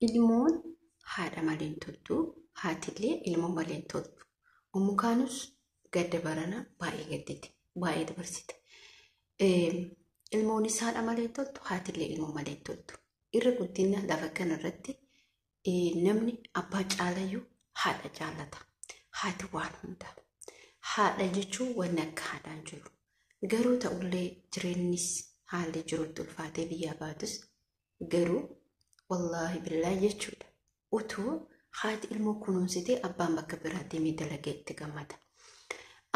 Ilmoon haadha malee hin toltu, haatillee ilmoo malee hin toltu. Ummu Kaanus gadda barana baay'ee gaddite, baay'ee dabarsite. Ilmoonis haadha malee hin toltu, haatillee ilmoo malee hin toltu. Irra guddina lafa kanarratti namni abbaa caalayyuu haadha jaalata. Haati waan hundaa. Haadha jechuun wanni akka haadhaan jiru. Garuu ta'ullee jireenyis haalli jirutti ulfaatee biyyaa baatus garuu wallaahi billaa jechuudha. Utuu haati ilmoo kunuunsitee abbaan bakka biraa deemee dalagee itti gammada.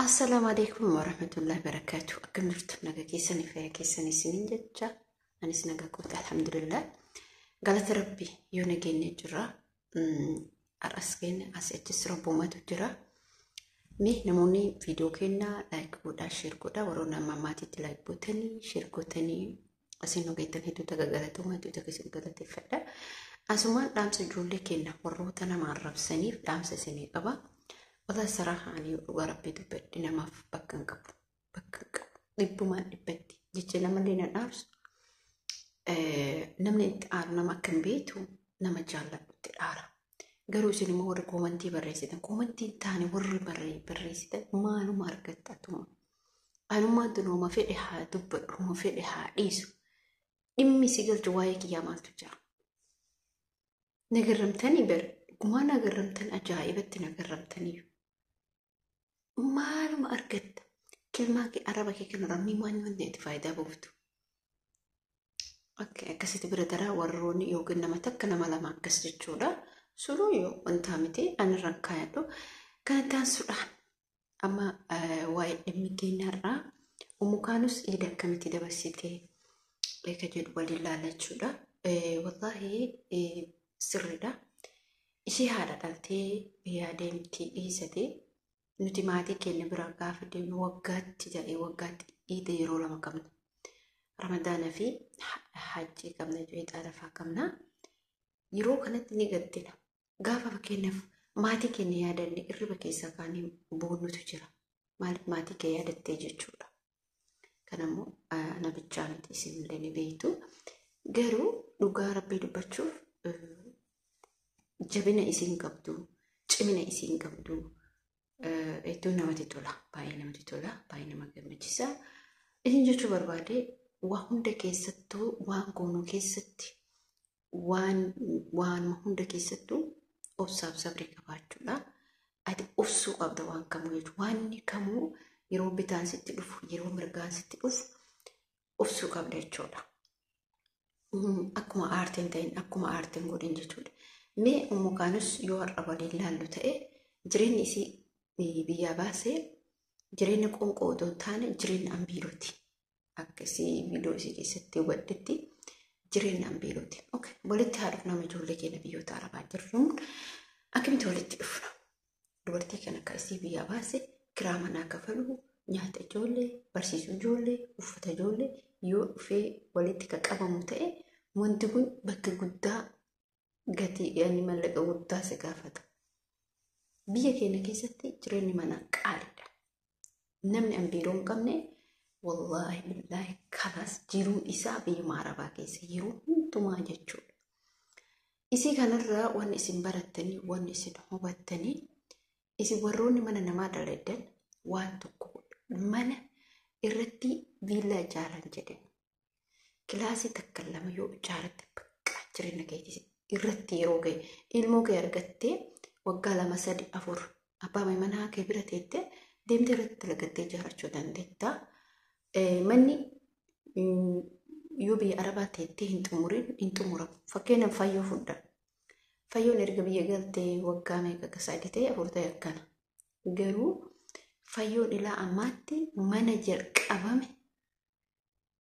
Assalaamu alaikum warahmatullahi wabarakatuh. Akkam jirtu, naga keessanii, fayyaa keessanii isiniin jecha. Anis naga koota, alhamdulillah. Galata Rabbi yoo nageenya jirra. Har'as keenya asii achis rabbumatu jira. Mee namoonni viidiyoo keenya like godhaa, share godhaa. Warroonni amma maatiitti like gootanii, share gootanii asiin nu geettan hedduu takka galatooma, hedduu takka isin galateeffadha. Asumaan dhaamsa ijoollee keenya warroota nama arrabsaniif dhaamsa isinii qaba. Wala saraaha ani dhugaa Rabbii dubbadhi namaaf bakka hin qabu. Bakka hin qabu. Dhibbumaan dhibbatti jecha namallee na dhaabsu. Namni itti aaru nama akka hin beektu nama jaalladhutti dhaara. Garuu isin immoo warri koomantii barreessitan, koomantii hin taane warri barreessitan maaluma argatta atuma? Anummaan tun homa fedhe haa dubbadhu, homa fedhe haa dhiisu. Dhimmi si galchu waa'ee kiyyaa maaltu jira? Nagarramtanii bar, dhugumaa nagarramtan, ajaa'ibatti nagarramtaniiyu. Maaluma argatta? Kilmaa kee, arraba kee kanarraa mee waan wanti itti faayidaa buuftu? Akkasitti bira taraa warroonni yookiin nama takka nama lama akkas jechuudha. Suruu yoo wanta miti ani irraan kaayadhu. Kana taasisuudhaan amma waa'ee dhimmi keenyarraa Ummu Kaanus iida akkamitti dabarsite ka jedhu waliin laalachuudha. Wallaahi sirriidha. Ishee haadha dhaltee biyyaa deemti dhiisate, nuti maatii keenya bira gaafa deemnu waggaatti jedhee waggaatti iida yeroo lama qabna. Ramadaana fi hajjii qabna, iid arafaa qabna. Yeroo kanatti ni gaddina. Gaafa fakkeenyaaf maatii keenya yaadanne irriba keessaa kaanii boonnutu jira. Maaliif? Maatii kee yaadattee jechuudha. Kanammoo ana bichaa miti, isinillee ni beektu. Garuu dhugaa Rabbii dubbachuuf jabina isiin qabdu, cimina isiin qabdu hedduu namatti tola. Baay'ee namatti tola. Baay'ee nama gammachiisa. Isin jechuu barbaade, waa hunda keessattuu, waan goonuu keessatti, waan waanuma hunda keessattuu obsaaf sabrii qabaachuudha. Ati obsuu qabda waan kamuu jechuudha. Waanni kamuu yeroo bitaan sitti dhufu, yeroo mirgaan sitti dhufu obsuu qabda jechuudha. Akkuma aartiin ta'in, akkuma aartiin godhin jechuudha. Mee Ummu Kaanus yoo har'a waliin laallu ta'e, jireenyi isii biyyaa baasee jireenya qoonqoo otoo hin taane jireenya ambiirooti. Akka isii viidiyoo isii keessatti hubadhetti jireenya ambiirooti. Okay, walitti haa dhufnu. Nama ijoollee keenya biyyoota arabaa jirruun akkamitti walitti dhufna? Dubartii kana akka isii biyyaa baase kiraa manaa kafaluu, nyaata ijoollee, barsiisuu ijoollee, uffata ijoollee yoo dhufee walitti kan qabamu ta'e, wanti kun bakka guddaa gatii yaani mallaqa guddaa si gaafata. Biyya keenya keessatti jireenyi manaa qaaliidha. Namni ambiiroo hin qabne wallaahi billaahi kalas jiruun isaa biyyuma arabaa keessa yeroo hundumaa jechuudha. Isii kanarraa wanni isin barattanii, wanni isin hubattanii, isin warroonni mana namaa dalagan waan tokko, mana irratti viillaa ijaaran jedhan. Kilaasii takka lama yoo ijaaratte bakka jireenya keetii irratti yeroo ga'e ilmoo kee argattee waggaa 2, 3, 4 abbaa manaa kee bira teettee deemtee irratti dalagattee ijaarrachuu dandeetta. Manni yoo biyya arabaa teettee hin xumurin hin xumuramu. Fakkeenyaaf Fayyoo fudhaa. Fayyoon erga biyya galtee waggaa meeqa, akka 3 ta'e, 4 ta'e akkana. Garuu Fayyoon ilaa ammaatti mana jalqabame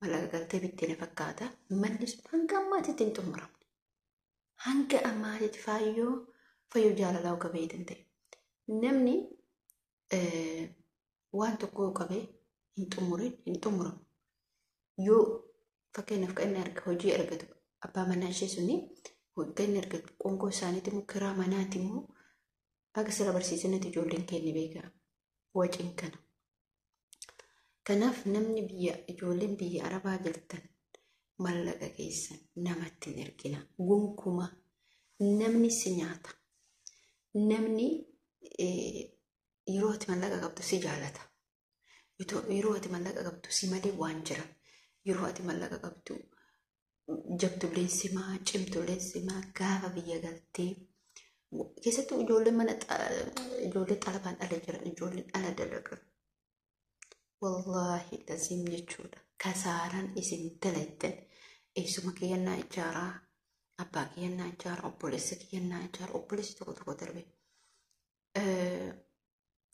mallaqa galtee bittee na fakkaata. Manni sun hanga ammaatitti hin xumuramne. Hanga ammaatitti Fayyoo jaalalaa qabee ta'e. Namni waan tokko qabee hin xumurin hin xumuramu. Yoo fakkeenyaaf kan inni arga hojii argatu abbaa manaa ishee suni kan inni argatu qoonqoo isaaniiti immoo kiraa manaati immoo akka sira barsiisanitti ijoolleen keenya beekaa waciin kana. Kanaaf namni biyya, ijoolleen biyya arabaa jirtan, mallaqa keessan namatti hin ergina. Gonkumaa Namni si nyaata. Namni yeroo ati mallaqa qabdu si jaalata. Yeroo ati mallaqa qabdu si malee waan jira. Yeroo ati mallaqa qabdu jabdulleen simaa, cimtulleen simaa gaafa biyya galtee. Keessattuu ijoolleen mana ijoollee xalabaan ala jiran, ijoolleen ala dalagan. Wallaahi laziim jechuudha. Kasaaraan isin dalaytan eessuma kiyyannaa ijaaraa, abbaa kiyyannaa ijaaraa, obboleessa kiyyannaa ijaaraa, obboleessi tokko tokko darbe.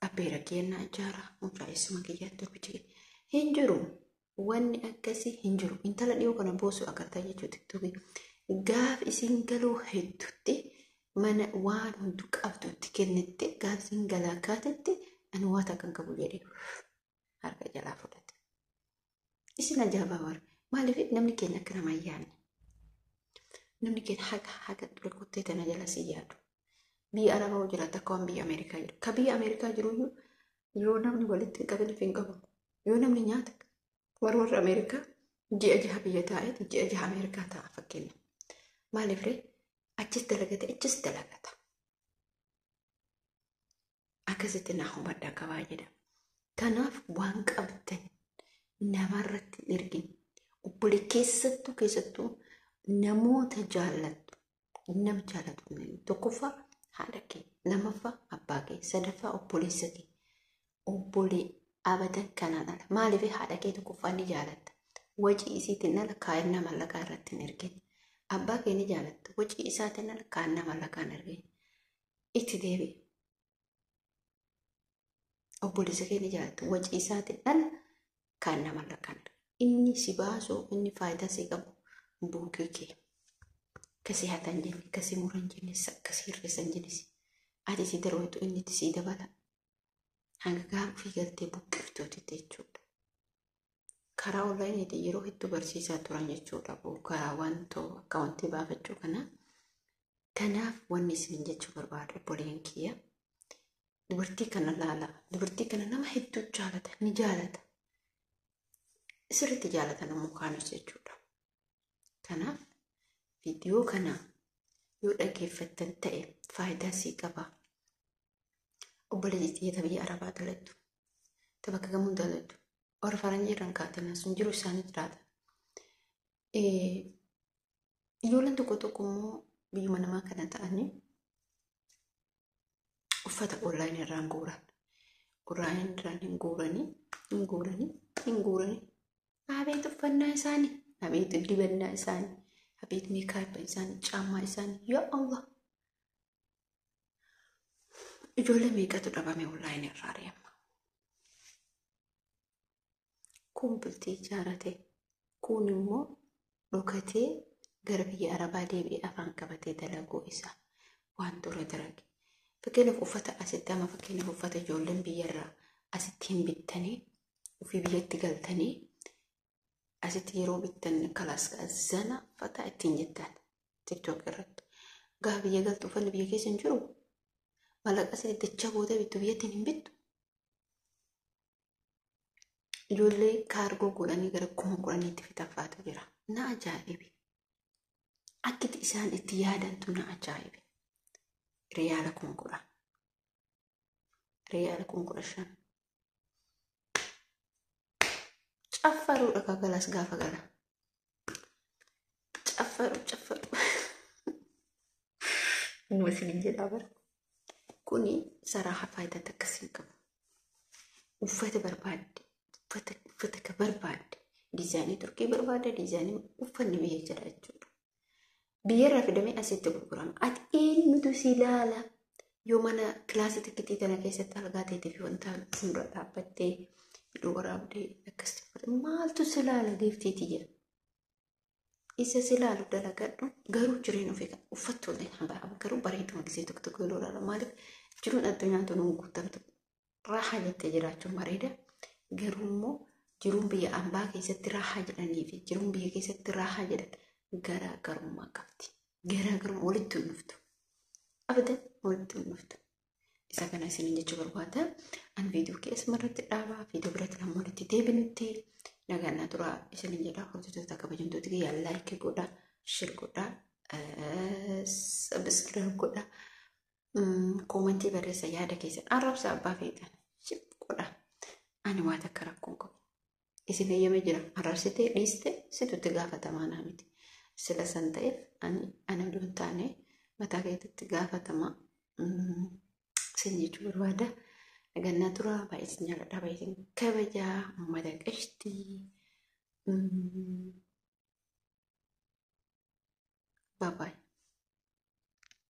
Abbeera kiyyannaa ijaaraa, mucaa eessuma kiyyaa durbichi hin jiru. Wanni akkasii hin jiru. Intala dhiyoo kana boosu agartaa jechuudha tiktookii. Gaaf isin galuu hedduutti mana waan hundu qabdutti kennitte gaaf isin galaa kaatetti ani waan takka hin qabu jedhee harka jalaa fudhate. Isin ajaa'ibaa bara. Maaliif namni keenya akka nama hin yaadne? Namni keenya haga haga ture kottee tana jala si yaadu. Biyya Arabaa hoo jiraata akka waan biyya Ameerikaa jiru. Ka biyya Ameerikaa jiruyyuu yoo namni walitti hin qabin hin qabu. Yoo namni nyaata warra warra Ameerikaa ji'a jaha biyya taa'eeti ji'a jaha Ameerikaa taa'a fakkeenya. Maaliif ree? Achis dalagate achis dalagata. Akkasitti naa hubadhaa qabaa jedha. Kanaaf waan qabdan namarratti hin ergin. Obbolee keessattuu keessattuu namoota jaallattu nama jaallatu tokkoffaa haadha kee, lammaffaa abbaa kee, sadaffaa obboleessa kee. Obbolee abadan kanaan ala. Maaliif haadha kee tokkoffaa ni jaalatta? Wacii isiitiin ala kaayannaa mallaqaa irratti hin ergin. Abbaa kee ni jaalatta. Wacii isaatiin ala kaayannaa mallaqaa hin ergin. Itti deebi'i. Obboleessa kee ni jaalatta. Wacii isaatiin ala kaayannaa mallaqaa hin ergin. Inni si baasu, inni faayidaa si qabu buukii kee. Kasi hatan jenne, kasi muran jenne, kasi hir'isan jenne. Ati si darbitu inni itti si dabala. Hanga gaafa ofii galtee buqqiftuuti jechuudha. Karaa onlaayiniitiin yeroo hedduu barsiisaa turan jechuudha. Karaa wantoo akka wanti baafachuu kana. Kanaaf wanni isin jechuu barbaadu obboleen kiyya. Dubartii kana laala. Dubartii kana nama hedduu jaalata. Ni jaalata. Sirriitti jaalatan immoo kaanus jechuudha. Kanaaf viidiyoo kana yoo dhaggeeffattan ta'e faayidaa sii qaba. Obboleettii xiyyeeta biyya Arabaa daladdu. Ta bakka gamuu daladdu. Warra faranjii irraan kaatan sun jiru isaanii jiraata. Ijoolleen tokko tokko immoo biyyuma namaa kana ta'anii uffata onlaayinii irraan guuran. Onlaayinii irraan hin guuranii, hin guuranii, hin guuranii. Abeet uffannaa isaanii, abeet dibannaa isaanii, abeet meekaappii isaanii, caammaa isaanii. Yaa Allah! Ijoollee meeqatu dhabame onlaayinii irraa ari'ama. Kun bultii ijaarate, kun immoo dhokatee gara biyya Arabaa deebi'ee afaan qabatee dalaguu isaa waan dura dalage. Fakkeenyaaf uffata asitti amma fakkeenyaaf uffata ijoolleen biyyarraa asitti hin bittanii ofii biyyatti galtanii asitti yeroo bittan kalaas zana uffata ittiin jettan tiktok irratti. Gaafa biyya galtu uffanni biyya keessa hin jiru. Mallaqa asitti dachaa booda bittu biyyattiin hin bittu. Ijoollee kaargoo godhanii gara 10,000tti fixafaatu jira. Na ajaa'ibe. Akkitti isaan itti yaadantu na ajaa'ibe. Riyaala 10,000. Riyaala 15,000. Caffaruudha kagalas gaafa gala. Caffaru caffaru. Inuma isiniin jedhaa bara. Kuni saraaha faayidaa takkas hin qabu. Uffata barbaadde, uffata uffata ka barbaadde, diizaayinii Turkii barbaadde, diizaayinii uffanni biyya jira jechuudha. Biyyarraa fidamee asitti gurgurama. Ati eenyutu si ilaala? Yoo mana kilaasii tikkitii tana keessatti algaa teetii fi wanta fuuldura dhaabbattee hidhuu waraabdee akkasitti uffata maaltu si ilaala geeftiiti jedha. Isa si ilaalu dalagadhu garuu jireenya ofii uffattu illee hambaa garuu bareeduma gisee tokko tokko yeroo ilaalu maaliif jiruun addunyaa tun guutamtu raahaa jettee jiraachuun bareeda. Garuu immoo jiruun biyya ambaa keessatti raahaa jedhanii fi jiruun biyya keessatti raahaa jedhan garaagarummaa qabdi. Garaagarummaa walitti hin dhuftu. Abadan walitti hin dhuftu. Isa kana isiniin jechuu barbaada. An viidiyoo kee asuma irratti dhaabaa. Viidiyoo biratti amma walitti deebinutti nagaan naa turaa isiniin jedha. Hordoftoota kabajamtoota kiyya laayikii godhaa, shir godhaa, Subscribe godha. Koomantii barreessa yaada keessan arrabsa abbaa feetan ship godha. Ani waa takka rakkoon qabu. Isin eeyyamee jira. Arrabsitee dhiiste situtti gaafatamaa naa miti. Sila san ta'eef ani ana odoo hin taane mataa keetitti gaafatamaa sin jechuu barbaada. Nagannaa tura baay'ee isin jaalladha baay'ee isin kabajaa uummata qashtii. Bye bye.